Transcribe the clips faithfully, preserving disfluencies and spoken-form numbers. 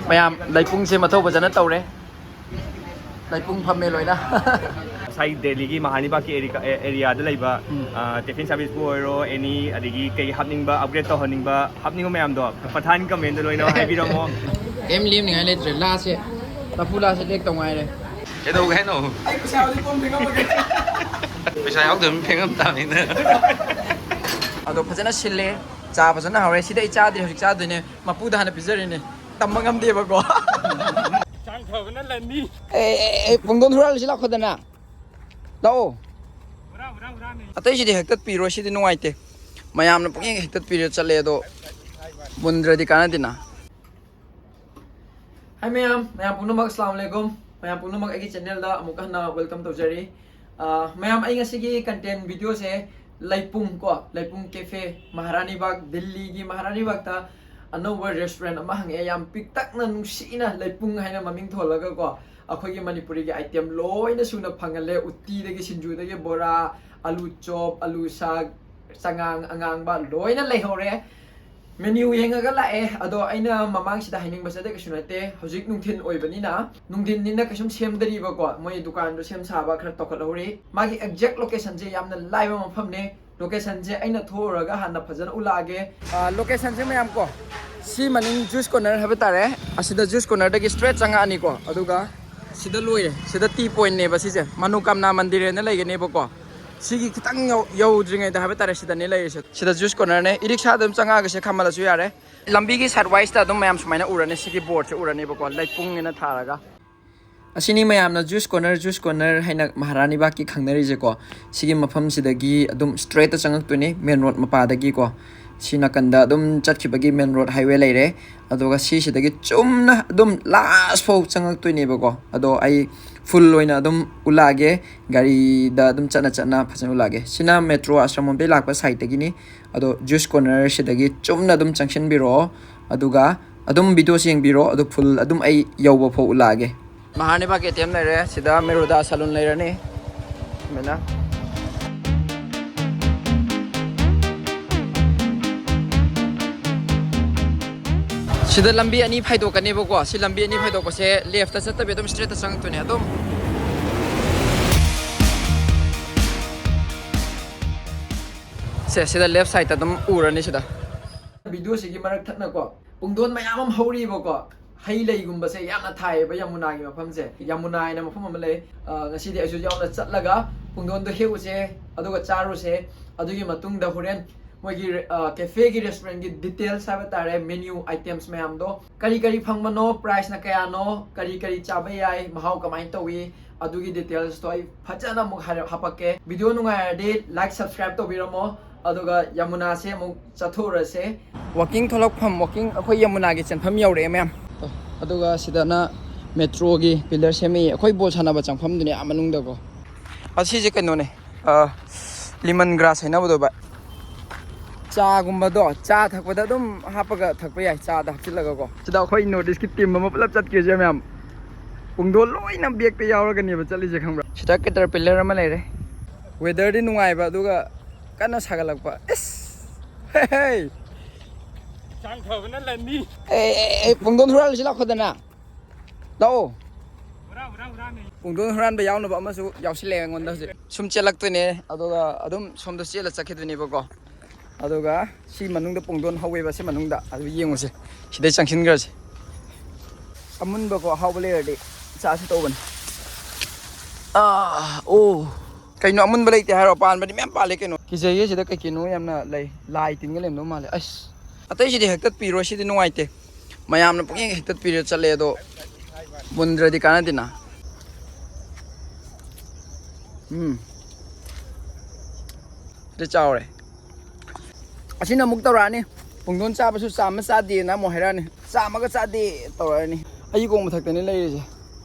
ꯃꯌꯥꯝ ꯂꯩꯄꯨꯡꯁꯦ ꯃꯊꯧ ꯐꯖꯅ ꯇꯧꯔꯦ꯫ ꯂꯩꯄꯨꯡ ꯐꯝꯃꯦ ꯂꯣꯏꯅ꯫ ꯉꯁꯥꯏ ꯗꯦꯜꯂꯤꯒꯤ ꯃꯍꯥꯅꯤꯕꯥꯒꯀꯤ ꯑꯦꯔꯤꯌꯥꯗ ꯂꯩꯕ ꯇꯤꯐꯤꯟ ꯁꯥꯔꯚꯤꯁꯄꯨ ꯑꯣꯏꯔꯣ, ꯑꯦꯅꯤ, ꯑꯗꯒꯤ ꯀꯩ ꯍꯥꯞꯅꯤꯡꯕ, ꯑꯞꯒ꯭ꯔꯦꯗ ꯇꯧꯍꯟꯅꯤꯡꯕ, ꯍꯥꯞꯅꯤꯡꯕ ꯃꯌꯥꯝꯗꯣ ꯄꯊꯥꯟ ꯀꯃꯦꯟꯗ ꯂꯣꯏꯅ ꯍꯥꯏꯕꯤꯔꯝꯃꯣ꯫ ꯀꯩꯝ ꯂꯦꯝꯅꯤꯡꯉꯥꯏ ꯂꯩꯇ꯭ꯔꯦ꯫ ꯂꯥꯁꯦ ꯂꯐꯨ ꯂꯥꯁꯦ ꯂꯦꯛ ꯇꯧ ꯉꯥꯏꯔꯦ꯫ ꯀꯩꯗꯧꯒꯦ ꯍꯥꯏꯅꯣ? ꯄꯩꯁꯥ ꯌꯥꯎꯗꯕꯅꯤ ꯐꯦꯡꯉꯝ ꯇꯥꯕꯅꯤꯅ꯫ ꯑꯗꯣ ꯐꯖꯅ ꯁꯤꯜꯂꯦ꯫ ꯆꯥ ꯐꯖꯅ ꯍꯧꯔꯦ꯫ ꯁꯤꯗꯤ ꯑꯩ ꯆꯥꯗ꯭ꯔꯤ, ꯍꯧꯖꯤꯛ ꯆꯥꯗꯣꯏꯅꯦ꯫ ꯃꯄꯨꯗ ꯍꯥꯟꯅ ꯄꯤꯖꯔꯤꯅꯦ꯫ ꯇꯝꯕ ꯉꯝꯗꯦꯕꯀꯣ꯫ ꯆꯥꯡ ꯐꯕꯅ ꯂꯟꯅꯤ꯫ ꯑꯦ, ꯑꯦ, ꯑꯦ, ꯄꯨꯡꯗꯣꯟ ꯍꯨꯔꯥꯜꯂꯨꯁꯤ ꯂꯥꯛꯈꯣꯗꯅ꯫ ꯂꯥꯛꯑꯣ꯫ ꯑꯇꯩꯁꯤꯗꯤ ꯍꯦꯛꯇꯠꯄꯤꯔꯣ, ꯁꯤꯗꯤ ꯅꯨꯡꯉꯥꯏꯇꯦ꯫ ꯃꯌꯥꯝꯅ ꯄꯨꯡꯌꯦꯡ ꯍꯦꯛꯇꯠꯄꯤꯔ ꯆꯠꯂꯦ, ꯑꯗꯣ ꯃꯨꯟꯗ꯭ꯔꯗꯤ ꯀꯥꯟꯅꯗꯦꯅ꯫ ꯍꯥꯏ ꯃꯌꯥꯝ, ꯃꯌꯥꯝ ꯄꯨꯝꯅꯃꯛ ꯑꯁꯂꯥꯃꯨ ꯑꯂꯩꯀꯨꯝ꯫ ꯃꯌꯥꯝ ꯄꯨꯝꯅꯃꯛ ꯑꯩꯒꯤ ꯆꯦꯅꯦꯜꯗ ꯑꯃꯨꯛ ꯍꯟꯅ ꯋꯦꯜꯀꯝ ꯇꯧꯖꯔꯤ꯫ ꯑꯥ, ꯃꯌꯥꯝ, ꯑꯩ ꯉꯁꯤꯒꯤ ꯀꯟꯇꯦꯟ ꯚꯤꯗꯤꯑꯣꯁꯦ ꯂꯩꯄꯨꯡ ꯀꯣ, ꯂꯩꯄꯨꯡ ꯀꯦꯐꯦ, ꯃꯍꯥꯔꯥꯅꯤ ꯕꯥꯒ, ꯗꯤꯜꯂꯤꯒꯤ ꯃꯍꯥꯔꯥꯅꯤ ꯕꯥꯒꯇ ꯑꯅꯧꯕ ꯔꯦꯁꯇꯨꯔꯦꯟ ꯑꯃ ꯍꯥꯡꯉꯛꯑꯦ꯫ ꯌꯥꯝ ꯄꯤꯛꯇꯛꯅ ꯅꯨꯡꯁꯤꯅ ꯂꯩꯄꯨꯡ ꯍꯥꯏꯅ ꯃꯃꯤꯡ ꯊꯣꯜꯂꯒ ꯀꯣ, ꯑꯩꯈꯣꯏꯒꯤ ꯃꯅꯤꯄꯨꯔꯤꯒꯤ ꯑꯥꯏꯇꯦꯝ ꯂꯣꯏꯅ ꯁꯨꯅ ꯐꯪꯍꯜꯂꯦ꯫ ꯎꯇꯤꯗꯒꯤ, ꯁꯤꯡꯖꯨꯗꯒꯤ, ꯕꯣꯔꯥ, ꯑꯂꯨ ꯆꯣꯞ, ꯑꯂꯨ ꯁꯥꯛ, ꯆꯉꯥꯡ ꯑꯉꯥꯡꯕ ꯂꯣꯏꯅ ꯂꯩꯍꯧꯔꯦ꯫ ꯃꯦꯅ꯭ꯌꯨ ꯌꯦꯡꯉꯒ ꯂꯥꯛꯑꯦ꯫ ꯑꯗꯣ ꯑꯩꯅ ꯃꯃꯥꯡꯁꯤꯗ ꯍꯥꯏꯅꯤꯡꯕꯁꯦ ꯑꯇꯩ ꯀꯩꯁꯨ ꯅꯠꯇꯦ, ꯍꯧꯖꯤꯛ ꯅꯨꯡꯊꯤꯜ ꯑꯣꯏꯕꯅꯤꯅ, ꯅꯨꯡꯊꯤꯜꯅꯤꯅ ꯀꯩꯁꯨꯝ ꯁꯦꯝꯗꯔꯤꯕꯀꯣ, ꯃꯣꯏ ꯗꯨꯀꯥꯟꯗꯣ ꯁꯦꯝ ꯁꯥꯕ ꯈꯔ ꯇꯧꯈꯠꯍꯧꯔꯤ꯫ ꯃꯥꯒꯤ ꯑꯦꯛꯖꯦꯛ ꯂꯣꯀꯦꯁꯟꯁꯦ ꯌꯥꯝꯅ ꯂꯥꯏꯕ ꯃꯐꯝꯅꯦ꯫ ꯂꯣꯀꯦꯁꯟꯁꯦ ꯑꯩꯅ ꯊꯣꯛꯎꯔꯒ ꯍꯥꯟꯅ ꯐꯖꯅ ꯎꯠꯂꯛꯑꯒꯦ꯫ ꯑꯥ, ꯂꯣꯀꯦꯁꯟꯁꯦ ꯃꯌꯥꯝ ꯀꯣ, ꯁꯤ ꯃꯅꯤꯡ ꯖꯨꯁ ꯀꯣꯔꯅꯔ ꯍꯥꯏꯕ ꯇꯥꯔꯦ, ꯑꯁꯤꯗ ꯖꯨꯁ ꯀꯣꯔꯅꯔꯗꯒꯤ ꯁ꯭ꯇ꯭ꯔꯦꯠ ꯆꯪꯉꯛꯑꯅꯤꯀꯣ, ꯑꯗꯨꯒ ꯁꯤꯗ ꯂꯣꯏꯔꯦ꯫ ꯁꯤꯗ ꯇꯤ ꯄꯣꯏꯟꯠꯅꯦꯕ ꯁꯤꯁꯦ, ꯃꯅꯣꯀꯥꯝꯅꯥ ꯃꯟꯗꯤꯔ ꯍꯥꯏꯅ ꯂꯩꯒꯅꯦꯕꯀꯣ꯫ ꯁꯤꯒꯤ ꯈꯤꯇꯪ ꯌꯧ-, ꯌꯧꯗ꯭ꯔꯤꯉꯩꯗ ꯍꯥꯏꯕ ꯇꯥꯔꯦ, ꯁꯤꯗꯅꯦ ꯂꯩꯔꯤꯁꯦ꯫ ꯁꯤꯗ ꯖꯨꯁ ꯀꯣꯔꯅꯔꯅꯦ꯫ ꯏ ꯔꯤꯛꯁꯥꯗ ꯑꯗꯨꯝ ꯆꯪꯉꯛꯑꯒ ꯁꯤꯗ ꯈꯥꯝꯃꯜꯂꯁꯨ ꯌꯥꯔꯦ꯫ ꯂꯝꯕꯤꯒꯤ ꯁꯥꯏꯗ ꯋꯥꯏꯁꯇ ꯑꯗꯨꯝ ꯃꯌꯥꯝ ꯁꯨꯃꯥꯏꯅ ꯎꯔꯅꯤ꯫ ꯁꯤꯒꯤ ꯕꯣꯔꯗꯁꯦ ꯎꯔꯅꯦꯕꯀꯣ, ꯂꯩꯄꯨꯡ ꯑꯅ ꯊꯥꯔꯒ꯫ ꯑꯁꯤꯅꯤ ꯃꯌꯥꯝꯅ ꯖꯨꯁ ꯀꯣꯔꯅꯔ, ꯖꯨꯁ ꯀꯣꯔꯅꯔ ꯍꯥꯏꯅ ꯃꯍꯥꯔꯥꯅꯤ ꯕꯥꯒꯀꯤ ꯈꯪꯅꯔꯤꯁꯦꯀꯣ꯫ ꯁꯤꯒꯤ ꯃꯐꯝꯁꯤꯗꯒꯤ ꯑꯗꯨꯝ ꯁ꯭ꯇ꯭ꯔꯦꯠꯇ ꯆꯪꯉꯛꯇꯣꯏꯅꯤ, ꯃꯦꯟ ꯔꯣꯗ ꯃꯄꯥꯗꯒꯤꯀꯣ꯫ ꯁꯤ ꯅꯥꯀꯟꯗ ꯑꯗꯨꯝ ꯆꯠꯈꯤꯕꯒꯤ ꯃꯦꯟ ꯔꯣꯗ ꯍꯥꯏꯋꯦ ꯂꯩꯔꯦ꯫ ꯑꯗꯨꯒ ꯁꯤꯁꯤꯗꯒꯤ ꯆꯨꯝꯅ ꯑꯗꯨꯝ ꯂꯥꯁ ꯐꯥꯎ ꯆꯪꯉꯛꯇꯣꯏꯅꯦꯕꯀꯣ꯫ ꯑꯗꯣ ꯑꯩ ꯐꯨꯜ ꯑꯣꯏꯅ ꯑꯗꯨꯝ ꯎꯠꯂꯛꯑꯒꯦ, ꯒꯥꯔꯤꯗ ꯑꯗꯨꯝ ꯆꯠꯅ ꯆꯠꯅ ꯐꯖꯅ ꯎꯠꯂꯛꯑꯒꯦ꯫ ꯁꯤꯅ ꯃꯦꯇ꯭ꯔꯣ ꯑꯥꯁ꯭ꯔꯝꯂꯣꯝꯗꯒꯤ ꯂꯥꯛꯄ ꯁꯥꯏꯗꯇꯒꯤꯅꯤ꯫ ꯑꯗꯣ ꯖꯨꯁ ꯀꯣꯔꯅꯔꯁꯤꯗꯒꯤ ꯆꯨꯝꯅ ꯑꯗꯨꯝ ꯆꯪꯁꯤꯟꯕꯤꯔꯛꯑꯣ, ꯑꯗꯨꯒ ꯑꯗꯨꯝ ꯚꯤꯗꯤꯑꯣꯁꯤ ꯌꯦꯡꯕꯤꯔꯣ, ꯑꯗꯨ ꯐꯨꯜ ꯑꯗꯨꯝ ꯑꯩ ꯌꯧꯕ ꯐꯥꯎ ꯎꯠꯂꯛꯑꯒꯦ꯫ ꯃꯍꯥꯔꯥꯅꯤ ꯕꯥꯒꯀꯤ ꯑꯦ ꯇꯤ ꯑꯦꯝ ꯂꯩꯔꯦ꯫ ꯁꯤꯗ ꯃꯦꯔꯨꯗꯥ ꯁꯂꯨꯟ ꯂꯩꯔꯅꯤ꯫ ꯁꯨꯃꯥꯏꯅ꯫ ꯁꯤꯗ ꯂꯝꯕꯤ ꯑꯅꯤ ꯐꯥꯏꯗꯣꯛꯀꯅꯦꯕꯀꯣ꯫ ꯁꯤ ꯂꯝꯕꯤ ꯑꯅꯤ ꯐꯥꯏꯗꯣꯛꯄꯁꯦ left ꯆꯠꯇꯕꯤ ꯑꯗꯨꯝ straight ꯆꯪꯉꯛꯇꯣꯏꯅꯦ ꯑꯗꯨꯝ꯫ ꯁꯦ, ꯁꯤꯗ left side ꯑꯗꯨꯝ ꯎꯔꯅꯤ ꯁꯤꯗ꯫ Video ꯁꯤꯒꯤ ꯃꯔꯛ ꯊꯠꯅꯀꯣ ꯄꯨꯡꯗꯣꯟ ꯃꯌꯥꯝ ꯑꯃ ꯍꯧꯔꯤꯕꯀꯣ꯫ ꯍꯩ ꯂꯩꯒꯨꯝꯕꯁꯦ ꯌꯥꯝꯅ ꯊꯥꯏꯌꯦꯕ ꯌꯥꯃꯨꯅꯥꯒꯤ ꯃꯐꯝꯁꯦ꯫ ꯌꯥꯃꯨꯅꯥ ꯍꯥꯏꯅ ꯃꯐꯝ ꯑꯃ ꯂꯩ꯫ ꯑ, ꯉꯁꯤꯗꯤ ꯑꯩꯁꯨ ꯌꯥꯎꯅ ꯆꯠꯂꯒ ꯄꯨꯡꯗꯣꯟꯗꯣ ꯍꯦꯛꯎꯁꯦ, ꯑꯗꯨꯒ ꯆꯥꯔꯨꯁꯦ꯫ ꯑꯗꯨꯒꯤ ꯃꯇꯨꯡꯗ ꯍꯣꯔꯦꯟ ꯃꯣꯏꯒꯤ, ꯑ, cafe ꯒꯤ restaurant ꯒꯤ details ꯍꯥꯏꯕ ꯇꯥꯔꯦ, menu items ꯃꯌꯥꯝꯗꯣ, ꯀꯔꯤ ꯀꯔꯤ ꯐꯪꯕꯅꯣ, price ꯅ ꯀꯌꯥꯅꯣ, ꯀꯔꯤ ꯀꯔꯤ ꯆꯥꯕ ꯌꯥꯏ, ꯃꯍꯥꯎ ꯀꯃꯥꯏꯅ ꯇꯧꯏ, ꯑꯗꯨꯒꯤ details ꯇꯣ ꯑꯩ ꯐꯖꯅ ꯑꯃꯨꯛ ꯍꯥꯏꯔ-, ꯍꯥꯄꯛꯀꯦ꯫ Video ꯅꯨꯡꯉꯥꯏꯔꯗꯤ like, subscribe ꯇꯧꯕꯤꯔꯝꯃꯣ, ꯑꯗꯨꯒ ꯌꯃꯨꯅꯥꯁꯦ ꯑꯃꯨꯛ ꯆꯠꯊꯣꯛꯎꯔꯁꯦ꯫ Walking ꯊꯣꯛꯂꯛꯐꯝ, walking, ꯑꯩꯈꯣꯏ ꯌꯃꯨꯅꯥꯒꯤ ꯆꯦꯟꯐꯝ ꯌꯧꯔꯛꯑꯦ ꯃꯌꯥꯝ꯫ ꯑꯗꯨꯒ ꯁꯤꯗꯅ metro ꯒꯤ pillar ꯁꯦꯝꯃꯤ꯫ ꯑꯩꯈꯣꯏ ꯕꯣꯜ ꯁꯥꯟꯅꯕ ꯆꯪꯐꯝꯗꯨꯅꯦ ꯑꯥ ꯃꯅꯨꯡꯗꯀꯣ꯫ ꯑꯁꯤꯁꯦ ꯀꯩꯅꯣꯅꯦ, ꯑ, lemon grass ꯍꯥꯏꯅꯕꯗꯣ ꯚꯥꯏ꯫ ꯆꯥꯒꯨꯝꯕꯗꯣ, ꯆꯥ ꯊꯛꯄꯗ ꯑꯗꯨꯝ ꯍꯥꯞꯄꯒ ꯊꯛꯄ ꯌꯥꯏ, ꯆꯥꯗ ꯍꯥꯞꯆꯤꯜꯂꯒꯀꯣ꯫ ꯁꯤꯗ ꯑꯩꯈꯣꯏ North East ꯀꯤ team ꯑꯃ ꯄꯨꯂꯞ ꯆꯠꯈꯤꯁꯦ ꯃꯌꯥꯝ꯫ ꯄꯨꯡꯗꯣꯟ ꯂꯣꯏꯅ bag ꯇ ꯌꯥꯎꯔꯒꯅꯦꯕ ꯆꯠꯂꯤꯁꯦ, ꯈꯪꯕ꯭ꯔꯥ? ꯁꯤꯗ caterpillar ꯑꯃ ꯂꯩꯔꯦ꯫ Weather ꯗꯤ ꯅꯨꯡꯉꯥꯏꯕ, ꯑꯗꯨꯒ ꯀꯟꯅ ꯁꯥꯒꯠꯂꯛꯄ꯫ ꯏꯁ! ꯍꯦ, ꯍꯦ! ꯍꯛꯆꯥꯡ ꯐꯕꯅ ꯂꯟꯅꯤ꯫ ꯑꯦ, ꯑꯦ, ꯑꯦ, ꯄꯨꯡꯗꯣꯟ ꯍꯨꯔꯥꯜꯂꯨꯁꯤ ꯂꯥꯛꯈꯣꯗꯅ꯫ ꯂꯥꯛꯑꯣ꯫ ꯍꯨꯔꯥ, ꯍꯨꯔꯥ, ꯍꯨꯔꯥꯅꯦ꯫ ꯄꯨꯡꯗꯣꯟ ꯍꯨꯔꯥꯟꯕ ꯌꯥꯎꯅꯕ ꯑꯃꯁꯨ ꯌꯥꯎꯁꯤꯜꯂꯛꯑꯦ ꯑꯩꯉꯣꯟꯗ ꯍꯧꯖꯤꯛ꯫ ꯁꯨꯝ ꯆꯦꯜꯂꯛꯇꯣꯏꯅꯦ, ꯑꯗꯨꯒ ꯑꯗꯨꯝ ꯁꯣꯝꯗ ꯆꯦꯜꯂ ꯆꯠꯈꯤꯗꯣꯏꯅꯦꯕꯀꯣ꯫ ꯑꯗꯨꯒ ꯁꯤ ꯃꯅꯨꯡꯗ ꯄꯨꯡꯗꯣꯟ ꯍꯧꯋꯦꯕ, ꯁꯤ ꯃꯅꯨꯡꯗ꯫ ꯑꯗꯨ ꯌꯦꯡꯉꯨꯁꯦ꯫ ꯁꯤꯗꯩ ꯆꯪꯁꯤꯟꯈ꯭ꯔꯁꯦ꯫ ꯑꯃꯨꯟꯕꯀꯣ, ꯑꯍꯥꯎꯕ ꯂꯩꯔꯗꯤ ꯆꯥꯁꯤ ꯇꯧꯕꯅꯦ꯫ ꯑꯥ, ꯑꯣ꯫ ꯀꯩꯅꯣ ꯑꯃꯨꯟꯕ ꯂꯩꯇꯦ ꯍꯥꯏꯔꯣ? ꯄꯥꯟꯕꯗꯤ ꯃꯌꯥꯝ ꯄꯥꯜꯂꯦ ꯀꯩꯅꯣ꯫ ꯀꯤꯖꯩꯌꯦ, ꯁꯤꯗ ꯀꯩ ꯀꯩꯅꯣ ꯌꯥꯝꯅ ꯂꯩ꯫ ꯂꯥꯏ ꯇꯤꯟꯒ ꯂꯩꯔꯝꯗꯧ ꯃꯥꯜꯂꯦ꯫ ꯑꯁ, ꯑꯇꯩꯁꯤꯗꯤ ꯍꯦꯛꯇꯠꯄꯤꯔꯣ, ꯁꯤꯗꯤ ꯅꯨꯡꯉꯥꯏꯇꯦ꯫ ꯃꯌꯥꯝꯅ ꯄꯨꯡꯍꯦꯛ ꯍꯦꯛꯇꯠꯄꯤꯔ ꯆꯠꯂꯦ, ꯑꯗꯣ ꯃꯨꯟꯗ꯭ꯔꯗꯤ ꯀꯥꯟꯅꯗꯦꯅ꯫ ꯎꯝ꯫ ꯁꯤꯗ ꯆꯥꯎꯔꯦ꯫ ꯑꯁꯤꯅ ꯑꯃꯨꯛ ꯇꯧꯔꯛꯑꯅꯤ꯫ ꯄꯨꯡꯗꯣꯟ ꯆꯥꯕꯁꯨ ꯆꯥꯝꯃ ꯆꯥꯗꯦꯅ ꯑꯃꯨꯛ ꯍꯥꯏꯔꯛꯑꯅꯤ꯫ ꯆꯥꯝꯃꯒ ꯆꯥꯗꯦ ꯇꯧꯔꯛꯑꯅꯤ꯫ ꯑꯩꯒꯤ ꯀꯣꯛ ꯃꯊꯛꯇꯅꯤ ꯂꯩꯔꯤꯁꯦ꯫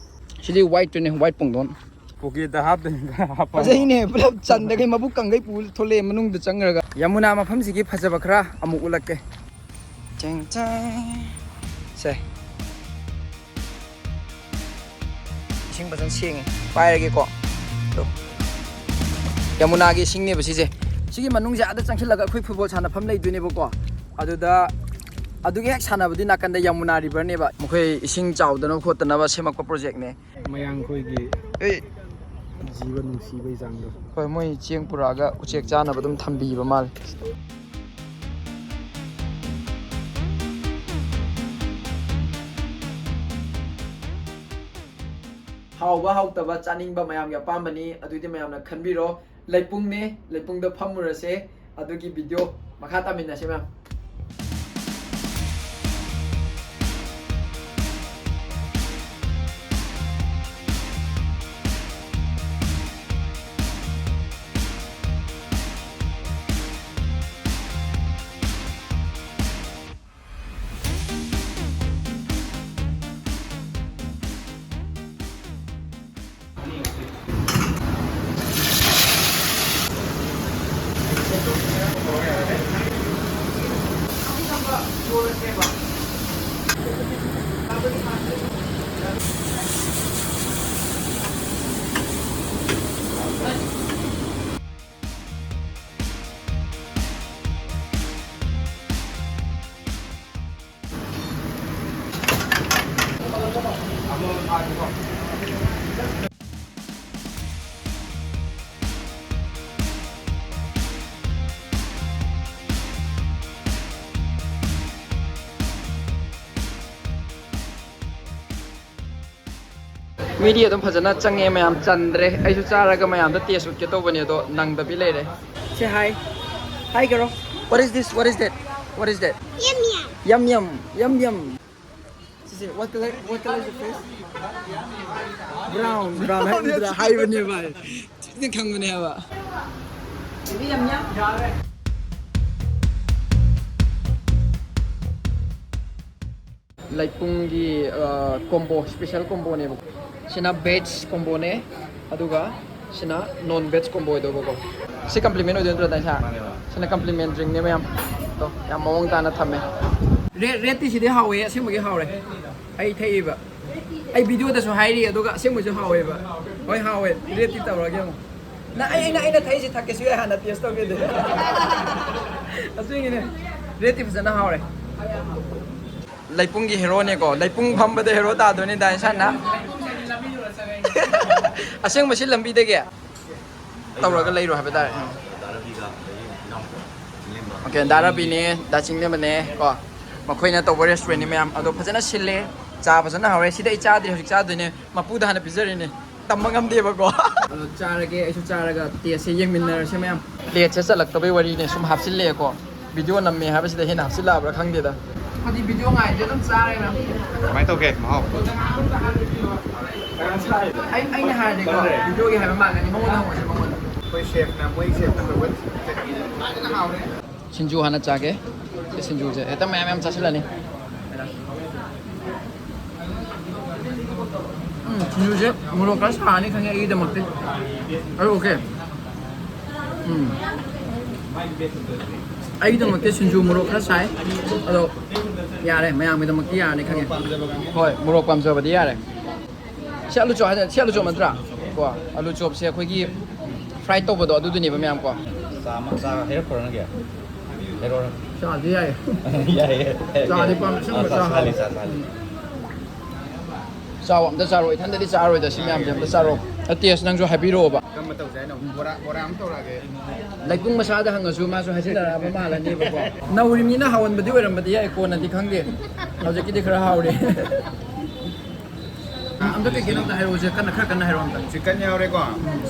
ꯁꯤꯗꯤ white ꯇꯨꯅꯦ, white ꯄꯨꯡꯗꯣꯟ꯫ Pocket ꯇ ꯍꯥꯞꯇꯣꯏꯅꯤ, ꯍꯥꯞꯄ꯫ ꯐꯖꯩꯅꯦ, ꯄꯨꯂꯞ ꯆꯟꯗꯒꯩ ꯃꯕꯨꯛ ꯀꯪꯒꯩ ꯄꯨ ꯊꯣꯛꯂꯛꯑꯦ ꯃꯅꯨꯡꯗ ꯆꯪꯈ꯭ꯔꯒ꯫ ꯌꯃꯨꯅꯥ ꯃꯐꯝꯁꯤꯒꯤ ꯐꯖꯕ ꯈꯔ ꯑꯃꯨꯛ ꯎꯠꯂꯛꯀꯦ꯫ ꯆꯦꯡ ꯆꯦꯡ꯫ ꯁꯦ꯫ ꯏꯁꯤꯡ ꯐꯖꯅ ꯁꯦꯡꯉꯦ꯫ ꯄꯥꯏꯔꯒꯦꯀꯣ꯫ ꯑꯗꯣ꯫ ꯌꯃꯨꯅꯥꯒꯤ ꯏꯁꯤꯡꯅꯦꯕ ꯁꯤꯁꯦ꯫ ꯁꯤꯒꯤ ꯃꯅꯨꯡꯁꯦ ꯑꯥꯗ ꯆꯪꯁꯤꯜꯂꯒ ꯑꯩꯈꯣꯏ football ꯁꯥꯟꯅꯐꯝ ꯂꯩꯗꯣꯏꯅꯦꯕꯀꯣ꯫ ꯑꯗꯨꯗ ꯑꯗꯨꯒꯤ ꯍꯦꯛ ꯁꯥꯟꯅꯕꯗꯤ ꯅꯥꯀꯟꯗ ꯌꯃꯨꯅꯥ ꯔꯤꯚꯔꯅꯦꯕ꯫ ꯃꯈꯣꯏ ꯏꯁꯤꯡ ꯆꯥꯎꯗꯅꯕ ꯈꯣꯠꯇꯅꯕ ꯁꯦꯝꯃꯛꯄ ꯄ꯭ꯔꯣꯖꯦꯛꯅꯦ꯫ ꯃꯌꯥꯡꯈꯣꯏꯒꯤ ꯑꯦ, ꯖꯤꯕ ꯅꯨꯡꯁꯤꯕꯒꯤ ꯆꯥꯡꯗꯣ꯫ ꯍꯣꯏ, ꯃꯣꯏ ꯆꯦꯡ ꯄꯨꯔꯛꯑꯒ ꯎꯆꯦꯛ ꯆꯥꯅꯕ ꯑꯗꯨꯝ ꯊꯝꯕꯤꯕ ꯃꯥꯜꯂꯦ꯫ ꯍꯥꯎꯕ ꯍꯥꯎꯇꯕ ꯆꯥꯅꯤꯡꯕ ꯃꯌꯥꯝꯒꯤ ꯑꯄꯥꯝꯕꯅꯤ, ꯑꯗꯨꯗꯤ ꯃꯌꯥꯝꯅ ꯈꯟꯕꯤꯔꯣ꯫ ꯂꯩꯄꯨꯡꯅꯦ, ꯂꯩꯄꯨꯡꯗ ꯐꯝꯃꯨꯔꯁꯦ꯫ ꯑꯗꯨꯒꯤ ꯚꯤꯗꯤꯑꯣ ꯃꯈꯥ ꯇꯥꯃꯤꯟꯅꯁꯦ, ꯃꯌꯥꯝ꯫ ꯃꯤꯗꯤ ꯑꯗꯨꯝ ꯐꯖꯅ ꯆꯪꯉꯦ, ꯃꯌꯥꯝ ꯆꯟꯗ꯭ꯔꯦ꯫ ꯑꯩꯁꯨ ꯆꯥꯔꯒ ꯃꯌꯥꯝꯗ ꯇꯦꯁ ꯎꯠꯀꯦ ꯇꯧꯕꯅꯦ, ꯑꯗꯣ ꯅꯪꯗꯕꯤ ꯂꯩꯔꯦ꯫ Say hi. Hi, girl. What is this? What is that? What is that? Yum, yum. Yum, yum. Yum, yum. ꯁꯤꯁꯦ, what color, what color is the fish? Brown, brown ꯍꯥꯏꯕꯅꯤꯗ, ꯍꯥꯏꯕꯅꯦ ꯚꯥꯏ꯫ ꯆꯤꯛꯅ ꯈꯪꯕꯅꯦ ꯍꯥꯏꯕ꯫ Baby, yum, yum. ꯂꯩꯄꯨꯡꯒꯤ, ꯑ, combo, special comboꯅꯦꯕ꯫ ꯁꯤꯅ veg comboꯅꯦ, ꯑꯗꯨꯒ ꯁꯤꯅ non veg combo ꯑꯣꯏꯗꯧꯕꯀꯣ꯫ ꯁꯤ compliment ꯑꯣꯏꯗꯣꯏ ꯅꯠꯇ꯭ꯔꯣ, ꯗꯥꯏ ꯁꯥꯔ? ꯃꯥꯅꯦ, ꯃꯥꯅꯦ꯫ ꯁꯤꯅ complimentꯗ꯭ꯔꯤꯡꯅꯦ, ꯃꯌꯥꯝ꯫ ꯇꯣ, ꯌꯥꯝ ꯃꯑꯣꯡ ꯇꯥꯅ ꯊꯝꯃꯦ꯫ ꯔꯦ-, ꯔꯦꯠꯇꯤ ꯁꯤꯗꯤ ꯍꯥꯎꯋꯦ, ꯑꯁꯦꯡꯕꯒꯤ ꯍꯥꯎꯔꯦ꯫ ꯑꯩ ꯊꯛꯏꯕ꯫ ꯑꯩ ꯚꯤꯗꯤꯑꯣꯗꯁꯨ ꯍꯥꯏꯔꯤ, ꯑꯗꯨꯒ ꯑꯁꯦꯡꯕꯁꯨ ꯍꯥꯎꯋꯦꯕ꯫ ꯍꯣꯏ, ꯍꯥꯎꯋꯦ꯫ ꯔꯦꯠꯇꯤ ꯇꯧꯔꯒꯦ ꯑꯃꯨꯛ꯫ ꯅ-, ꯑꯩ, ꯑꯩꯅ, ꯑꯩꯅ ꯊꯛꯏꯁꯦ ꯊꯛꯀꯦꯁꯨ ꯌꯥꯏ, ꯍꯥꯟꯅ ꯇꯦꯁ ꯇꯧꯒꯦꯗꯤ꯫ ꯑꯁꯦꯡꯒꯤꯅꯦ꯫ ꯔꯦꯠꯇꯤ ꯐꯖꯅ ꯍꯥꯎꯔꯦ꯫ ꯂꯩꯄꯨꯡꯒꯤ ꯍꯦꯔꯣꯅꯦꯀꯣ, ꯂꯩꯄꯨꯡ ꯐꯝꯕꯗ ꯍꯦꯔꯣ ꯇꯥꯗꯣꯏꯅꯦ ꯗꯥ ꯏꯟꯁꯥꯟꯅ꯫ ꯑꯁꯦꯡꯕꯁꯤ ꯂꯝꯕꯤꯗꯒꯤ ꯇꯧꯔꯒ ꯂꯩꯔꯣ ꯍꯥꯏꯕ ꯇꯥꯔꯦ꯫ ꯑꯣꯀꯦ, ꯗꯥ ꯔꯕꯤꯅꯦ, ꯗꯥ ꯆꯤꯡꯂꯦꯝꯕꯅꯦ ꯀꯣ, ꯃꯈꯣꯏꯅ ꯇꯧꯕ ꯔꯦꯁꯇꯨꯔꯦꯟꯅꯤ ꯃꯌꯥꯝ꯫ ꯑꯗꯣ ꯐꯖꯅ ꯁꯤꯜꯂꯦ, ꯆꯥ ꯐꯖꯅ ꯍꯥꯎꯔꯦ꯫ ꯁꯤꯗ ꯑꯩ ꯆꯥꯗ꯭ꯔꯤ, ꯍꯧꯖꯤꯛ ꯆꯥꯗꯣꯏꯅꯦ꯫ ꯃꯄꯨꯗ ꯍꯥꯟꯅ ꯄꯤꯖꯔꯤꯅꯦ, ꯇꯝꯕ ꯉꯝꯗꯦꯕꯀꯣ꯫ ꯑꯗꯣ ꯆꯥꯔꯒꯦ, ꯑꯩꯁꯨ ꯆꯥꯔꯒ ꯇꯦꯁꯁꯦ ꯌꯦꯡꯃꯤꯟꯅꯔꯁꯦ ꯃꯌꯥꯝ꯫ ꯄ꯭ꯂꯦꯠꯁꯦ ꯆꯠꯂꯛꯇꯕꯩ ꯋꯥꯔꯤꯅꯦ, ꯁꯨꯝ ꯍꯥꯞꯆꯤꯜꯂꯛꯑꯦꯀꯣ꯫ ꯚꯤꯗꯤꯑꯣ ꯅꯝꯃꯦ ꯍꯥꯏꯕꯁꯤꯗ ꯍꯦꯟꯅ ꯍꯥꯞꯆꯤꯜꯂꯛꯑꯕ꯭ꯔꯥ ꯈꯪꯗꯦꯗ꯫ ꯍꯥꯏꯗꯤ ꯚꯤꯗꯤꯑꯣ ꯉꯥꯏꯗꯤ ꯑꯗꯨꯝ ꯆꯥꯔꯦꯅ꯫ ꯀꯃꯥꯏꯅ ꯇꯧꯒꯦ ꯃꯍꯥꯎ? ꯑꯩ, ꯑꯩꯅ ꯍꯥꯏꯔꯗꯤꯀꯣ, ꯚꯤꯗꯤꯑꯣꯒꯤ ꯍꯥꯏꯕ ꯃꯥꯟꯒꯅꯤ, ꯃꯉꯣꯟꯗ ꯍꯪꯉꯨꯁꯦ, ꯃꯉꯣꯟꯗ꯫ ꯑꯩꯈꯣꯏ ꯁꯦꯐꯅ, ꯃꯣꯏ ꯁꯦꯐꯅ ꯇꯧꯕ ꯆꯠꯅꯤꯁꯦ ꯐꯖꯅ ꯍꯥꯎꯔꯦ꯫ ꯁꯤꯡꯖꯨ ꯍꯥꯟꯅ ꯆꯥꯒꯦ꯫ ꯁꯤ ꯁꯤꯡꯖꯨꯁꯦ ꯍꯦꯛꯇ ꯃꯌꯥꯝ ꯃꯌꯥꯝ ꯆꯥꯁꯤꯜꯂꯅꯤ꯫ ꯎꯝ, ꯁꯤꯡꯖꯨꯁꯦ ꯃꯣꯔꯣꯛ ꯈꯔ ꯁꯥꯔꯅꯤ ꯈꯪꯉꯦ ꯑꯩꯒꯤꯗꯃꯛꯇꯤ꯫ ꯑꯗꯨ ꯑꯣꯀꯦ꯫ ꯎꯝ꯫ ꯑꯩꯒꯤꯗꯃꯛꯇꯤ ꯁꯤꯡꯖꯨ ꯃꯣꯔꯣꯛ ꯈꯔ ꯁꯥꯏ꯫ ꯑꯗꯣ ꯌꯥꯔꯦ, ꯃꯌꯥꯝꯒꯤꯗꯃꯛꯇꯤ ꯌꯥꯔꯅꯤ ꯈꯪꯉꯦ꯫ ꯍꯣꯏ, ꯃꯣꯔꯣꯛ ꯄꯥꯝꯖꯕꯗꯤ ꯌꯥꯔꯦ꯫ ꯁꯤ ꯑꯂꯨ ꯆꯣꯞ ꯍꯥꯏꯗꯅ, ꯁꯤ ꯑꯂꯨ ꯆꯣꯞ ꯅꯠꯇ꯭ꯔꯥ? ꯀꯣ, ꯑꯂꯨ ꯆꯣꯞꯁꯦ ꯑꯩꯈꯣꯏꯒꯤ ꯐ꯭ꯔꯥꯏ ꯇꯧꯕꯗꯣ ꯑꯗꯨꯗꯨꯅꯦꯕ ꯃꯌꯥꯝ ꯀꯣ꯫ ꯆꯥ ꯑꯃ, ꯆꯥ ꯍꯩꯔꯛꯄ꯭ꯔꯣ ꯅꯪꯒꯤ? ꯍꯩꯔꯛꯑꯣꯔ? ꯆꯥꯗꯤ ꯌꯥꯏ꯫ ꯌꯥꯏꯌꯦ꯫ ꯆꯥꯗꯤ ꯄꯥꯝꯃꯦ, ꯑꯁꯦꯡꯕ ꯑꯥ, ꯆꯥ ꯆꯥ ꯁꯥꯍꯜꯂꯤ, ꯍꯥꯎꯋꯦ꯫ ꯆꯥ ꯁꯥꯍꯜꯂꯤ꯫ ꯆꯥꯎ ꯑꯝꯇ ꯆꯥꯔꯣ, ꯏꯊꯟꯗꯗꯤ ꯆꯥꯔꯣꯏꯗ, ꯁꯤ ꯃꯌꯥꯝꯁꯦ ꯑꯝꯇ ꯆꯥꯔꯣ꯫ ꯑ, ꯇꯦꯁ ꯅꯪꯁꯨ ꯍꯥꯏꯕꯤꯔꯛꯑꯣꯕ꯫ ꯀꯔꯝꯕ ꯇꯧꯁꯦ ꯍꯥꯏꯅꯣ? ꯕꯣꯔꯥ, ꯕꯣꯔꯥ ꯑꯃ ꯇꯧꯔꯛꯑꯒꯦ꯫ ꯂꯩꯄꯨꯡ ꯃꯁꯥꯗ ꯍꯪꯉꯁꯨ ꯃꯥꯁꯨ ꯍꯥꯏꯖꯤꯟꯅꯔꯛꯑꯕ ꯃꯥꯜꯂꯅꯦꯕꯀꯣ꯫ ꯅꯧꯔꯤꯕꯅꯤꯅ ꯍꯥꯎꯍꯟꯕꯗꯤ ꯑꯣꯏꯔꯝꯕꯗꯤ ꯌꯥꯏ, ꯀꯣꯟꯅꯗꯤ ꯈꯪꯗꯦ꯫ ꯍꯧꯖꯤꯛꯀꯤꯗꯤ ꯈꯔ ꯍꯥꯎꯔꯦ꯫ ꯑꯝꯇ ꯀꯩ ꯀꯩꯅꯣ ꯑꯝꯇ ꯍꯥꯏꯔꯛꯑꯣꯁꯦ, ꯀꯟꯅ, ꯈꯔ ꯀꯟꯅ ꯍꯥꯏꯔꯛꯑꯣ ꯑꯝꯇ꯫ ꯆꯤꯛꯀꯟ ꯌꯥꯎꯔꯦꯀꯣ,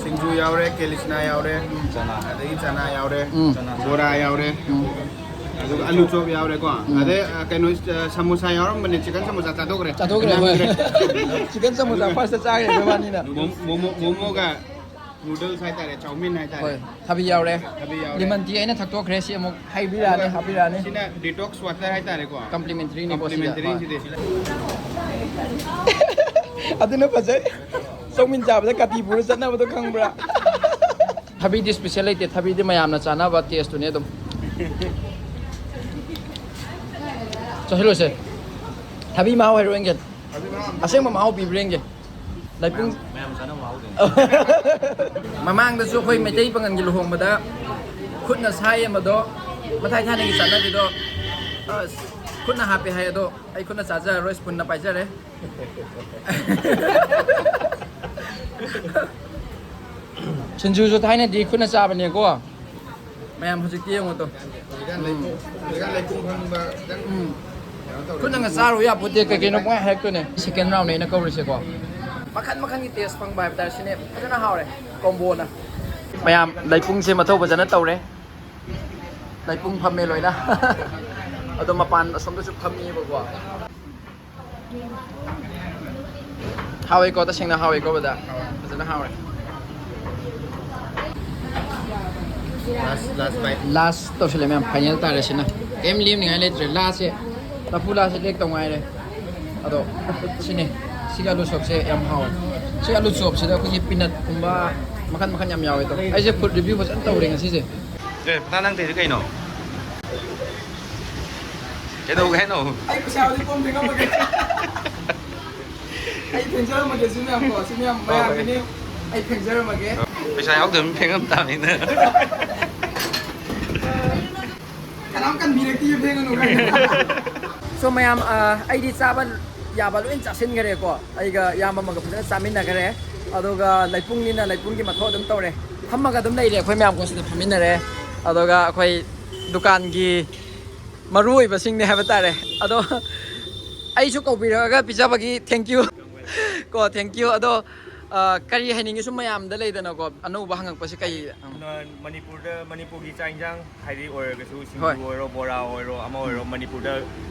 ꯁꯤꯡꯖꯨ ꯌꯥꯎꯔꯦ, ꯀꯦꯂꯤꯆꯅꯥ ꯌꯥꯎꯔꯦ, ꯆꯅꯥ꯫ ꯑꯗꯒꯤ ꯆꯅꯥ ꯌꯥꯎꯔꯦ, ꯎꯝ꯫ ꯕꯣꯔꯥ ꯌꯥꯎꯔꯦ, ꯎꯝ꯫ ꯑꯗꯨꯒ ꯑꯂꯨ ꯆꯣꯞ ꯌꯥꯎꯔꯦꯀꯣ꯫ ꯎꯝ꯫ ꯑꯗꯩ, ꯑ, ꯀꯩꯅꯣ, ꯑ, ꯁꯃꯣꯁꯥ ꯌꯥꯎꯔꯝꯕꯅꯦ, ꯆꯤꯛꯀꯟ ꯁꯃꯣꯁꯥ ꯆꯥꯊꯣꯛꯈ꯭ꯔꯦ꯫ ꯆꯥꯊꯣꯛꯈ꯭ꯔꯦ, ꯍꯣꯏ꯫ ꯅꯪꯗ꯭ꯔꯦ꯫ ꯆꯤꯛꯀꯟ ꯁꯃꯣꯁꯥ ꯐꯥꯔꯁꯇ ꯆꯥꯈ꯭ꯔꯦ ꯑꯩꯈꯣꯏꯕꯥꯅꯤꯅ꯫ ꯃꯣ-, ꯃꯣꯃꯣ, ꯃꯣꯃꯣꯒ ꯅꯨꯗꯜꯁ ꯍꯥꯏꯇꯥꯔꯦ, ꯆꯧꯃꯤꯟ ꯍꯥꯏꯇꯥꯔꯦ꯫ ꯍꯣꯏ, ꯊꯕꯤ ꯌꯥꯎꯔꯦ꯫ ꯊꯕꯤ ꯌꯥꯎꯔꯦ꯫ ꯂꯦꯃꯟ ꯇꯤ ꯑꯩꯅ ꯊꯛꯇꯣꯛꯈ꯭ꯔꯦ, ꯁꯤ ꯑꯃꯨꯛ ꯍꯥꯏꯕꯤꯔꯛꯑꯅꯤ, ꯑꯗꯨꯒ ꯍꯥꯞꯄꯤꯔꯛꯑꯅꯤ꯫ ꯁꯤꯅ detox water ꯍꯥꯏꯇꯥꯔꯦꯀꯣ꯫ Complimentary ꯅꯤꯀꯣ ꯁꯤꯗ꯫ Complimentary ꯍꯣꯏ꯫ ꯁꯤꯗꯤ꯫ ꯑꯗꯨꯅ ꯐꯖꯩ꯫ ꯆꯧꯃꯤꯟ ꯆꯥꯕꯗ ꯀꯥꯇꯤ ꯄꯨꯔ ꯆꯠꯅꯕꯗꯣ ꯈꯪꯕ꯭ꯔꯥ? ꯊꯕꯤꯗꯤ special ꯂꯩꯇꯦ, ꯊꯕꯤꯗꯤ ꯃꯌꯥꯝꯅ ꯆꯥꯅꯕ taste ꯇꯨꯅꯦ ꯑꯗꯨꯝ꯫ ꯆꯥꯁꯤꯜꯂꯨꯁꯦ꯫ ꯊꯕꯤ ꯃꯍꯥꯎ ꯍꯥꯏꯔꯛꯑꯣ ꯌꯦꯡꯒꯦ꯫ ꯑꯁꯦꯡꯕ ꯃꯍꯥꯎ ꯄꯤꯕ꯭ꯔꯥ ꯌꯦꯡꯒꯦ꯫ ꯂꯩꯄꯨꯡ-, ꯃꯌꯥꯝ, ꯃꯌꯥꯝ ꯆꯥꯅꯕ ꯃꯍꯥꯎꯗꯨꯅꯤ꯫ ꯃꯃꯥꯡꯗꯁꯨ ꯑꯩꯈꯣꯏ ꯃꯩꯇꯩ ꯄꯥꯉꯜꯒꯤ ꯂꯨꯍꯣꯡꯕꯗ ꯈꯨꯠꯅ ꯁꯥ ꯌꯦꯟꯕꯗꯣ, ꯃꯊꯥꯏ ꯊꯥꯏꯅꯒꯤ ꯆꯠꯅꯕꯤꯗꯣ, ꯑꯁ, ꯈꯨꯠꯅ ꯍꯥꯞꯄꯦ ꯍꯥꯏ, ꯑꯗꯣ ꯑꯩ ꯈꯨꯠꯅ ꯆꯥꯖꯔꯔꯣꯏ, ꯁ꯭ꯄꯨꯟꯅ ꯄꯥꯏꯖꯔꯦ꯫ ꯁꯤꯡꯖꯨꯁꯨ ꯊꯥꯏꯅꯗꯤ ꯈꯨꯠꯅ ꯆꯥꯕꯅꯦꯀꯣ꯫ ꯃꯌꯥꯝ ꯍꯧꯖꯤꯛꯇꯤ ꯌꯦꯡꯉꯣ ꯇꯣ꯫ ꯍꯧꯖꯤꯛꯀꯥꯟ ꯂꯩꯄꯨꯡ, ꯍꯧꯖꯤꯛꯀꯥꯟ ꯂꯩꯄꯨꯡ ꯐꯝꯕ ꯈꯤꯇꯪ ꯎꯝ꯫ ꯀꯩꯅꯣ ꯇꯧꯔꯦ꯫ ꯈꯨꯠꯅꯒ ꯆꯥꯔꯨ ꯌꯥꯄꯣꯠꯇꯦ, ꯀꯩ ꯀꯩꯅꯣ ꯄꯨꯡꯍꯥꯏ ꯍꯥꯏꯔꯛꯇꯣꯏꯅꯦ꯫ Second round ꯅꯦ ꯑꯩꯅ ꯀꯧꯔꯤꯁꯦꯀꯣ꯫ ꯃꯈꯟ ꯃꯈꯟꯒꯤ taste ꯐꯪꯕ ꯍꯥꯏꯕ ꯇꯥꯔꯦ꯫ ꯁꯤꯅꯦ ꯐꯖꯅ ꯍꯥꯎꯔꯦ combo ꯅ꯫ ꯃꯌꯥꯝ ꯂꯩꯄꯨꯡꯁꯦ ꯃꯊꯧ ꯐꯖꯅ ꯇꯧꯔꯦ꯫ ꯂꯩꯄꯨꯡ ꯐꯝꯃꯦ ꯂꯣꯏꯅ꯫ ꯑꯗꯣ ꯃꯄꯥꯟ ꯑꯁꯣꯝꯗꯁꯨ ꯐꯝꯃꯤꯕꯀꯣ꯫ ꯍꯥꯎꯋꯦꯀꯣ, ꯇꯁꯦꯡꯅ ꯍꯥꯎꯋꯦꯀꯣ ꯕꯗ꯫ ꯐꯖꯅ ꯍꯥꯎꯔꯦ꯫ Last, last bite꯫ Last ꯇꯧꯁꯤꯜꯂꯦ ꯃꯌꯥꯝ, final ꯇꯥꯔꯦ ꯁꯤꯅ꯫ ꯀꯩꯝ ꯂꯦꯝꯅꯤꯡꯉꯥꯏ ꯂꯩꯇ꯭ꯔꯦ꯫ Last ꯁꯦ, ꯂꯐꯨ last ꯁꯦ ꯂꯦꯛꯇꯧ ꯉꯥꯏꯔꯦ꯫ ꯑꯗꯣ ꯁꯤꯅꯦ, ꯁꯤꯒꯤ ꯑꯂꯨ ꯁꯣꯛꯁꯦ ꯌꯥꯝ ꯍꯥꯎꯋꯦ꯫ ꯁꯤ ꯑꯂꯨ ꯆꯣꯞꯁꯤꯗ ꯑꯩꯈꯣꯏꯒꯤ peanut ꯀꯨꯝꯕ ꯃꯈꯟ ꯃꯈꯟ ꯌꯥꯝ ꯌꯥꯎꯋꯦ꯫ ꯑꯗꯣ ꯑꯩꯁꯦ food review ꯐꯖꯅ ꯇꯧꯔꯦ ꯉꯁꯤꯁꯦ꯫ ꯑꯦ, ꯄꯇꯥ ꯅꯪ ꯇꯧꯔꯤꯗꯨ ꯀꯩꯅꯣ? ꯀꯩꯗꯧꯒꯦ ꯍꯥꯏꯅꯣ? ꯑꯩ ꯄꯩꯁꯥ ꯍꯧꯖꯤꯛ ꯀꯣꯟ ꯐꯦꯡꯉꯝꯃꯒꯦ꯫ ꯑꯩ ꯐꯦꯡꯖꯔꯝꯃꯒꯦ ꯁꯤ ꯃꯌꯥꯝꯀꯣ, ꯁꯤ ꯃꯌꯥꯝ ꯍꯣꯏ, ꯍꯣꯏ꯫ ꯃꯌꯥꯝꯒꯤꯅꯤ꯫ ꯑꯩ ꯐꯦꯡꯖꯔꯝꯃꯒꯦ꯫ ꯄꯩꯁꯥ ꯌꯥꯎꯗꯕ ꯃꯤ ꯐꯦꯡꯉꯝ ꯇꯥꯕꯅꯤꯅ꯫ ꯀꯅꯥꯝ ꯀꯟꯕꯤꯔꯛꯇꯤꯌꯦ ꯐꯦꯡꯉꯅꯨ ꯀꯥꯏꯅ꯫ So ꯃꯌꯥꯝ, ꯑ, ꯑꯩꯗꯤ ꯆꯥꯕ ꯌꯥꯕ ꯂꯣꯏ ꯆꯥꯁꯤꯟꯈꯔꯦꯀꯣ꯫ ꯑꯩꯒ ꯏꯌꯥꯝꯕ ꯑꯃꯒ ꯐꯖꯅ ꯆꯥꯃꯤꯟꯅꯈꯔꯦ꯫ ꯑꯗꯨꯒ ꯂꯩꯄꯨꯡꯅꯤꯅ ꯂꯩꯄꯨꯡꯒꯤ ꯃꯊꯧ ꯑꯗꯨꯝ ꯇꯧꯔꯦ꯫ ꯐꯝꯃꯒ ꯑꯗꯨꯝ ꯂꯩꯔꯦ ꯑꯩꯈꯣꯏ ꯃꯌꯥꯝ ꯀꯣ ꯁꯤꯗ ꯐꯝꯃꯤꯟꯅꯔꯦ꯫ ꯑꯗꯨꯒ ꯑꯩꯈꯣꯏ ꯗꯨꯀꯥꯟꯒꯤ ꯃꯔꯨ ꯑꯣꯏꯕꯁꯤꯡꯅꯦ ꯍꯥꯏꯕ ꯇꯥꯔꯦ꯫ ꯑꯗꯣ ꯑꯩꯁꯨ ꯀꯧꯕꯤꯔꯛꯑꯒ ꯄꯤꯖꯕꯒꯤ thank you꯫ ꯀꯣ, thank you꯫ ꯑꯗꯣ, ꯑ, ꯀꯔꯤ ꯍꯥꯏꯅꯤꯡꯉꯤ ꯁꯨꯝ ꯃꯌꯥꯝꯗ ꯂꯩꯗꯅꯀꯣ, ꯑꯅꯧꯕ ꯍꯪꯉꯛꯄꯁꯦ ꯀꯩ, ꯎꯝ꯫ ꯅ-, ꯃꯅꯤꯄꯨꯔꯗ, ꯃꯅꯤꯄꯨꯔꯒꯤ ꯆꯥꯛ ꯏꯟꯖꯥꯡ ꯍꯥꯏꯗꯤ ꯑꯣꯏꯔꯒꯁꯨ, ꯁꯤꯡꯖꯨ ꯍꯣꯏ꯫ ꯑꯣꯏꯔꯣ, ꯕꯣꯔꯥ ꯑꯣꯏꯔꯣ, ꯑꯃ ꯑꯣꯏꯔꯣ, ꯎꯝ꯫ ꯃꯅꯤꯄꯨꯔꯗ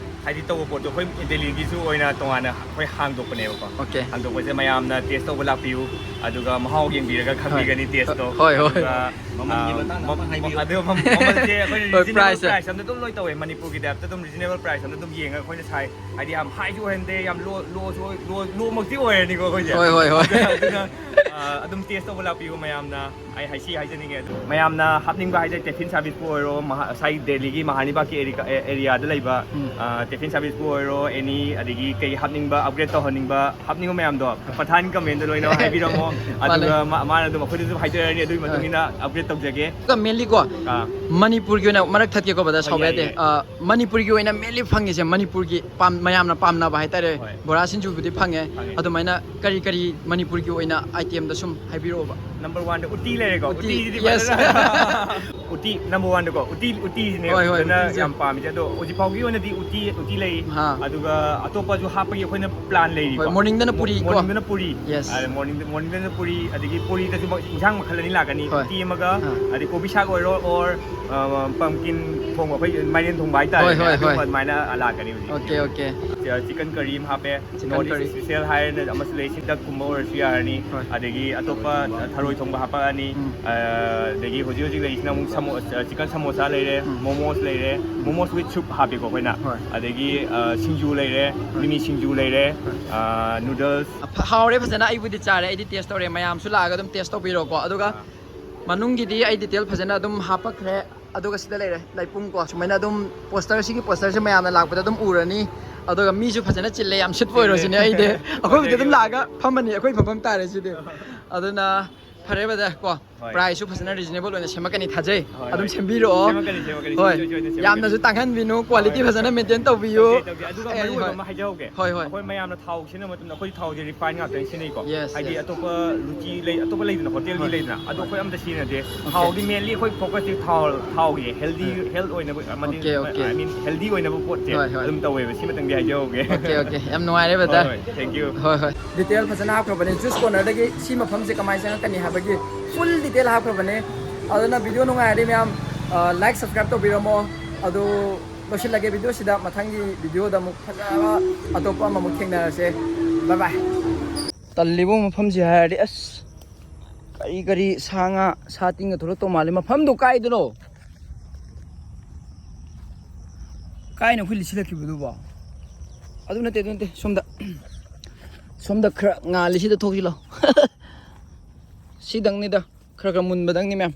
ꯍꯥꯏꯗꯤ ꯇꯧꯕ ꯄꯣꯠꯇꯣ ꯑꯩꯈꯣꯏ ꯗꯦꯜꯂꯤꯒꯤꯁꯨ ꯑꯣꯏꯅ ꯇꯣꯉꯥꯟꯅ ꯑꯩꯈꯣꯏ ꯍꯥꯡꯗꯣꯛꯄꯅꯦꯕꯀꯣ꯫ OK꯫ ꯍꯥꯡꯗꯣꯛꯄꯁꯦ ꯃꯌꯥꯝꯅ taste ꯇꯧꯕ ꯂꯥꯛꯄꯤꯌꯨ, ꯑꯗꯨꯒ ꯃꯍꯥꯎ ꯌꯦꯡꯕꯤꯔꯒ ꯍꯣꯏ꯫ ꯈꯪꯕꯤꯒꯅꯤ taste ꯇꯣ꯫ ꯍꯣꯏ, ꯍꯣꯏ꯫ ꯑꯗꯨꯒ, ꯃꯃꯜꯒꯤ ꯑ, ꯃꯇꯥꯡꯗ ꯃ-, ꯑꯃ ꯍꯥꯏꯕꯤꯌꯨ꯫ ꯑꯗꯨꯒ ꯃ-, ꯍꯣꯏ, ꯃꯃꯜꯁꯦ ꯑꯩꯈꯣꯏ ꯍꯣꯏ, reasonable price ꯇ꯫ Price ꯑꯃꯗ ꯑꯗꯨꯝ ꯂꯣꯏ ꯇꯧꯋꯦ, ꯃꯅꯤꯄꯨꯔꯒꯤ type ꯇ ꯑꯗꯨꯝ reasonable price ꯑꯃꯗ ꯑꯗꯨꯝ ꯌꯦꯡꯉꯒ ꯑꯩꯈꯣꯏꯅ ꯁꯥꯏ꯫ ꯍꯥꯏꯗꯤ ꯌꯥꯝ high ꯁꯨ ꯑꯣꯏꯍꯟꯗꯦ, ꯌꯥꯝ low, low ꯁꯨ ꯑꯣꯏ-, low, low ꯃꯛꯇꯤ ꯑꯣꯏꯔꯅꯤꯀꯣ ꯑꯩꯈꯣꯏꯁꯦ꯫ ꯍꯣꯏ, ꯍꯣꯏ, ꯍꯣꯏ꯫ ꯑꯗꯨꯅ, ꯑ, ꯑꯗꯨꯝ taste ꯇꯧꯕ ꯂꯥꯛꯄꯤꯌꯨ ꯃꯌꯥꯝꯅ꯫ ꯑꯩ ꯍꯥꯏꯁꯤ ꯍꯥꯏꯖꯅꯤꯡꯉꯦ ꯑꯗꯨ, ꯃꯌꯥꯝꯅ ꯍꯥꯞꯅꯤꯡꯕ ꯍꯥꯏꯗꯤ ꯇꯦꯐꯤꯟ ꯁꯥꯔꯚꯤꯁꯄꯨ ꯑꯣꯏꯔꯣ, ꯃꯍꯥ-, ꯉꯁꯥꯏ ꯗꯦꯜꯂꯤꯒꯤ ꯃꯍꯥꯅꯤꯕꯥꯒꯀꯤ ꯑꯦꯔꯤꯌꯥꯗ ꯂꯩꯕ, ꯎꯝ꯫ ꯑ, ꯇꯦꯐꯤꯟ ꯁꯥꯔꯚꯤꯁꯄꯨ ꯑꯣꯏꯔꯣ, ꯑꯦꯅꯤ, ꯑꯗꯒꯤ ꯀꯩ ꯍꯥꯞꯅꯤꯡꯕ, ꯑꯞꯒ꯭ꯔꯦꯗ ꯇꯧꯍꯟꯅꯤꯡꯕ, ꯍꯥꯞꯅꯤꯡꯕ ꯃꯌꯥꯝꯗꯣ ꯄꯊꯥꯟ ꯀꯃꯦꯟꯗ ꯂꯣꯏꯅ ꯍꯥꯏꯕꯤꯔꯝꯃꯣ꯫ ꯃꯥꯅꯦ꯫ ꯑꯗꯨꯒ ꯃꯥ-, ꯃꯥꯅ ꯑꯗꯨꯝ ꯑꯩꯈꯣꯏꯗꯁꯨ ꯍꯥꯏꯖꯔꯅꯤ, ꯑꯗꯨꯒꯤ ꯃꯇꯨꯡ ꯍꯣꯏ꯫ ꯏꯟꯅ ꯑꯞꯒ꯭ꯔꯦꯗ ꯇꯧꯖꯒꯦ꯫ ꯑꯗꯨꯒ mainly ꯀꯣ, ꯑꯥ꯫ ꯃꯅꯤꯄꯨꯔꯒꯤ ꯑꯣꯏꯅ ꯃꯔꯛ ꯊꯠꯀꯦꯀꯣ, brother, ꯍꯣꯏ, ꯁꯥꯎꯕ ꯌꯥꯗꯦ꯫ ꯌꯥꯏꯌꯦ꯫ ꯑ, ꯃꯅꯤꯄꯨꯔꯒꯤ ꯑꯣꯏꯅ mainly ꯐꯪꯉꯤꯁꯦ, ꯃꯅꯤꯄꯨꯔꯒꯤ ꯄꯥꯝ-, ꯃꯌꯥꯝꯅ ꯄꯥꯝꯅꯕ ꯍꯥꯏꯇꯥꯔꯦ, ꯍꯣꯏ꯫ ꯕꯣꯔꯥ ꯁꯤꯡꯖꯨꯕꯨꯗꯤ ꯐꯪꯉꯦ꯫ ꯐꯪꯉꯦ꯫ ꯑꯗꯨꯃꯥꯏꯅ ꯀꯔꯤ ꯀꯔꯤ ꯃꯅꯤꯄꯨꯔꯒꯤ ꯑꯣꯏꯅ item ꯗ ꯁꯨꯝ ꯍꯥꯏꯕꯤꯔꯛꯑꯣꯕ꯫ Number one ꯗ ꯎꯇꯤ ꯂꯩꯔꯦꯀꯣ꯫ ꯎꯇꯤ, ꯎꯇꯤꯁꯤꯗꯤ yes꯫ ꯐꯖꯅ ꯎꯇꯤ number one ꯗꯀꯣ, ꯎꯇꯤ, ꯎꯇꯤꯁꯤꯅꯦ ꯍꯣꯏ, ꯍꯣꯏ, ꯐꯖꯅ ꯎꯇꯤꯁꯦ꯫ ꯌꯥꯝ ꯄꯥꯝꯃꯤꯁꯦ꯫ ꯑꯗꯣ ꯍꯧꯖꯤꯛ ꯐꯥꯎꯒꯤ ꯑꯣꯏꯅꯗꯤ ꯎꯇꯤ, ꯎꯇꯤ ꯂꯩ꯫ ꯑꯥ꯫ ꯑꯗꯨꯒ ꯑꯇꯣꯞꯄꯁꯨ ꯍꯥꯞꯄꯒꯤ ꯑꯩꯈꯣꯏꯅ plan ꯂꯩꯔꯤꯀꯣ꯫ ꯍꯣꯏ, morning ꯗꯅ ꯄꯨꯔꯤ ꯀꯣ? Morning ꯗꯅ ꯄꯨꯔꯤ꯫ Yes꯫ ꯑꯗ morning ꯗ, morning ꯗꯅ ꯄꯨꯔꯤ, ꯑꯗꯒꯤ ꯄꯨꯔꯤꯗꯁꯨ ꯃ-, ꯏꯟꯁꯥꯡ ꯃꯈꯜ ꯑꯅꯤ ꯂꯥꯛꯀꯅꯤ꯫ ꯍꯣꯏ꯫ ꯎꯇꯤ ꯑꯃꯒ, ꯑꯥ꯫ ꯑꯗꯩ ꯀꯣꯕꯤ ꯁꯥꯛ ꯑꯣꯏꯔꯣ, or, ꯑ, pumpkin ꯊꯣꯡꯕ, ꯑꯩꯈꯣꯏ ꯃꯥꯏꯔꯦꯟ ꯊꯣꯡꯕ ꯍꯥꯏꯇꯥꯔꯦꯅꯦ꯫ ꯍꯣꯏ, ꯍꯣꯏ, ꯑꯗꯨꯝꯕ ꯍꯣꯏ꯫ ꯑꯗꯨꯃꯥꯏꯅ ꯂꯥꯛꯀꯅꯤ ꯍꯧꯖꯤꯛ꯫ Okay, okay꯫ Chicken curry ꯑꯃ ꯍꯥꯞꯄꯦ꯫ Chicken North East curry꯫ Special ꯍꯥꯏꯔꯅ ꯑꯃꯁꯨ ꯂꯩ, ꯁꯤ duck ꯀꯨꯝꯕ ꯑꯣꯏꯔꯁꯨ ꯌꯥꯔꯅꯤ꯫ ꯍꯣꯏ꯫ ꯑꯗꯒꯤ ꯑꯇꯣꯞꯄ ꯊꯔꯣꯏ ꯊꯣꯡꯕ ꯍꯥꯄꯛꯑꯅꯤ꯫ ꯎꯝ꯫ ꯑ, ꯑꯗꯒꯤ ꯍꯧꯖꯤꯛ ꯍꯧꯖꯤꯛ ꯂꯩꯔꯤꯁꯤꯅ ꯑꯃꯨꯛ ꯁꯃꯣ-, ꯑ, chicken samosa ꯂꯩꯔꯦ, ꯎꯝ꯫ Momos ꯂꯩꯔꯦ, ꯎꯝ꯫ Momos with soup ꯍꯥꯞꯄꯦꯀꯣ ꯑꯩꯈꯣꯏꯅ꯫ ꯍꯣꯏ꯫ ꯑꯗꯒꯤ, ꯑ, ꯁꯤꯡꯖꯨ ꯂꯩꯔꯦ, ꯍꯣꯏ꯫ Mini ꯁꯤꯡꯖꯨ ꯂꯩꯔꯦ, ꯍꯣꯏ꯫ ꯑ, noodles꯫ ꯐ-, ꯍꯥꯎꯔꯦ ꯐꯖꯅ, ꯑꯩꯕꯨꯗꯤ ꯆꯥꯔꯦ, ꯑꯩꯗꯤ taste ꯇꯧꯔꯦ, ꯃꯌꯥꯝꯁꯨ ꯂꯥꯛꯑꯒ ꯑꯗꯨꯝ taste ꯇꯧꯕꯤꯔꯣꯀꯣ꯫ ꯑꯗꯨꯒ ꯑꯥ꯫ ꯃꯅꯨꯡꯒꯤꯗꯤ ꯑꯩ detail ꯐꯖꯅ ꯑꯗꯨꯝ ꯍꯥꯞꯄꯛꯈ꯭ꯔꯦ꯫ ꯑꯗꯨꯒ ꯁꯤꯗ ꯂꯩꯔꯦ ꯂꯩꯄꯨꯡ ꯀꯣ꯫ ꯁꯨꯃꯥꯏꯅ ꯑꯗꯨꯝ poster, ꯁꯤꯒꯤ poster ꯁꯦ ꯃꯌꯥꯝꯅ ꯂꯥꯛꯄꯗ ꯑꯗꯨꯝ ꯎꯔꯅꯤ꯫ ꯑꯗꯨꯒ ꯃꯤꯁꯨ ꯐꯖꯅ ꯆꯤꯜꯂꯦ, ꯌꯥꯝ ꯁꯤꯠꯄ ꯑꯣꯏꯔꯣꯏ ꯁꯤꯅꯦ ꯑꯩꯗꯤ꯫ ꯑꯩꯈꯣꯏꯕꯨꯗꯤ ꯑꯗꯨꯝ ꯂꯥꯛꯑꯒ ꯐꯝꯃꯅꯤ, ꯑꯩꯈꯣꯏ ꯐꯝꯐꯝ ꯇꯥꯔꯦ ꯁꯤꯗꯤ꯫ ꯑꯗꯨꯅ ꯐꯔꯦ brother ꯀꯣ, ꯍꯣꯏ꯫ Price ꯁꯨ ꯐꯖꯅ reasonable ꯑꯣꯏꯅ ꯁꯦꯝꯃꯛꯀꯅꯤ ꯊꯥꯖꯩ꯫ ꯍꯣꯏ, ꯑꯗꯨꯝ ꯍꯣꯏ꯫ ꯁꯦꯝꯕꯤꯔꯛꯑꯣ꯫ ꯁꯦꯝꯃꯛꯀꯅꯤ, ꯁꯦꯝꯃꯛꯀꯅꯤ꯫ ꯍꯣꯏ꯫ ꯁꯣꯏꯗꯅ ꯁꯦꯝꯃꯛꯀꯅꯤ꯫ ꯌꯥꯝꯅꯁꯨ ꯇꯥꯡꯍꯟꯕꯤꯅꯨ, quality ꯍꯣꯏ꯫ ꯐꯖꯅ maintain ꯇꯧꯕꯤꯌꯨ꯫ ꯇꯧꯖꯩ, ꯇꯧꯖꯩ꯫ ꯑꯗꯨꯒ ꯑꯦ, ꯃꯔꯨ ꯑꯣꯏꯕ ꯍꯣꯏ꯫ ꯑꯃ ꯍꯥꯏꯖꯍꯧꯒꯦ꯫ ꯍꯣꯏ, ꯍꯣꯏ꯫ ꯑꯩꯈꯣꯏ ꯃꯌꯥꯝꯅ ꯊꯥꯎ ꯁꯤꯖꯤꯟꯅꯕ ꯃꯇꯝꯗ ꯑꯩꯈꯣꯏ ꯊꯥꯎꯁꯦ refine ꯉꯥꯛꯇꯅꯤ ꯁꯤꯖꯤꯟꯅꯩꯀꯣ꯫ Yes, ꯍꯥꯏꯗꯤ yes꯫ ꯑꯇꯣꯞꯄ ꯔꯨꯆꯤ ꯂꯩ, ꯑꯇꯣꯞꯄ ꯂꯩꯗꯅ, hotel ꯒꯤ ꯍꯣꯏ꯫ ꯂꯩꯗꯅ, ꯑꯗꯣ ꯍꯣꯏ꯫ ꯑꯩꯈꯣꯏ ꯑꯝꯇ ꯁꯤꯖꯤꯟꯅꯗꯦ꯫ Okay꯫ ꯊꯥꯎꯗꯤ mainly ꯑꯩꯈꯣꯏ focus ꯁꯦ ꯊꯥꯎ, ꯊꯥꯎꯒꯤ healthy, ꯎꯝ꯫ Health ꯑꯣꯏꯅꯕ ꯑꯃꯗꯤ, Okay, okay꯫ I mean, healthy ꯑꯣꯏꯅꯕ ꯄꯣꯠꯁꯦ ꯍꯣꯏ, ꯍꯣꯏ꯫ ꯑꯗꯨꯝ ꯇꯧꯋꯦꯕ꯫ ꯁꯤꯃꯇꯪꯗꯤ ꯍꯥꯏꯖꯍꯧꯒꯦ꯫ Okay, okay꯫ ꯌꯥꯝ ꯅꯨꯡꯉꯥꯏꯔꯦ brother꯫ ꯍꯣꯏ, ꯍꯣꯏ꯫ Thank you꯫ ꯍꯣꯏ, ꯍꯣꯏ꯫ Detail ꯐꯖꯅ ꯍꯥꯞꯈ꯭ꯔꯕꯅꯦ꯫ Juice corner ꯗꯒꯤ ꯁꯤ ꯃꯐꯝꯁꯦ ꯀꯃꯥꯏꯅ ꯆꯪꯉꯛꯀꯅꯤ ꯍꯥꯏꯕꯒꯤ full detail ꯍꯥꯞꯈ꯭ꯔꯕꯅꯦ꯫ ꯑꯗꯨꯅ video ꯅꯨꯡꯉꯥꯏꯔꯗꯤ ꯃꯌꯥꯝ, ꯑ, like, subscribe ꯇꯧꯕꯤꯔꯝꯃꯣ꯫ ꯑꯗꯨ ꯂꯣꯏꯁꯤꯜꯂꯒꯦ video ꯁꯤꯗ꯫ ꯃꯊꯪꯒꯤ video ꯗ ꯑꯃꯨꯛ ꯐꯖꯕ ꯑꯇꯣꯞꯄ ꯑꯃꯃꯨꯛ ꯊꯦꯡꯅꯔꯁꯦ꯫ Bye bye꯫ ꯇꯜꯂꯤꯕꯣ ꯃꯐꯝꯁꯦ ꯍꯥꯏꯔꯗꯤ꯫ ꯑꯁ, ꯀꯔꯤ ꯀꯔꯤ ꯁꯥ ꯉꯥ, ꯁꯥ ꯇꯤꯟꯒ ꯊꯣꯛꯂꯛꯇꯧ ꯃꯥꯜꯂꯤ꯫ ꯃꯐꯝꯗꯣ ꯀꯥꯏꯗꯅꯣ? ꯀꯥꯏꯅꯣ ꯑꯩꯈꯣꯏ ꯂꯤꯠꯁꯤꯜꯂꯛꯈꯤꯕꯗꯨꯕꯣ? ꯑꯗꯨ ꯅꯠꯇꯦ, ꯑꯗꯨ ꯅꯠꯇꯦ꯫ ꯁꯣꯝꯗ, ꯁꯣꯝꯗ ꯈꯔ ꯉꯥꯜꯂꯤꯁꯤꯗ ꯊꯣꯛꯁꯤ ꯂꯥꯎ꯫ ꯁꯤꯗꯪꯅꯤꯗ꯫ ꯈꯔ ꯈꯔ ꯃꯨꯟꯕꯗꯪꯅꯤ ꯃꯌꯥꯝ꯫